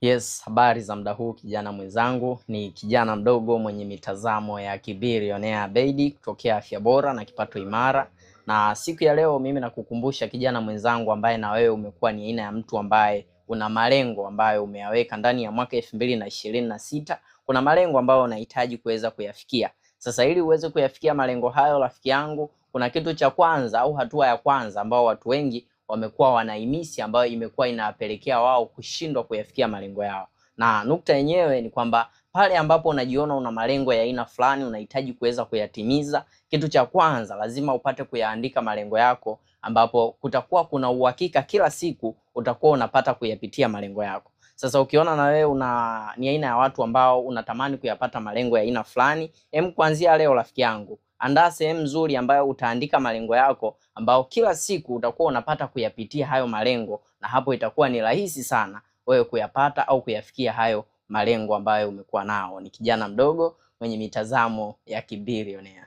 Yes, habari za muda huu kijana mwenzangu, ni kijana mdogo mwenye mitazamo ya kibilionea Abeid kutokea Afya Bora na Kipato Imara. Na siku ya leo mimi nakukumbusha kijana mwenzangu, ambaye na wewe umekuwa ni aina ya mtu ambaye una malengo ambayo umeyaweka ndani ya mwaka 2026. Kuna malengo ambayo unahitaji kuweza kuyafikia. Sasa ili uweze kuyafikia malengo hayo, rafiki yangu, kuna kitu cha kwanza au hatua ya kwanza ambao watu wengi wamekuwa wanaimisi ambayo imekuwa inawapelekea wao kushindwa kuyafikia malengo yao. Na nukta yenyewe ni kwamba pale ambapo unajiona una malengo ya aina fulani unahitaji kuweza kuyatimiza, kitu cha kwanza lazima upate kuyaandika malengo yako, ambapo kutakuwa kuna uhakika kila siku utakuwa unapata kuyapitia malengo yako. Sasa ukiona na wewe una ni aina ya watu ambao unatamani kuyapata malengo ya aina fulani, hem, kuanzia leo rafiki yangu, andaa sehemu nzuri ambayo utaandika malengo yako, ambao kila siku utakuwa unapata kuyapitia hayo malengo, na hapo itakuwa ni rahisi sana wewe kuyapata au kuyafikia hayo malengo ambayo umekuwa nao. Ni kijana mdogo mwenye mitazamo ya kibilionea.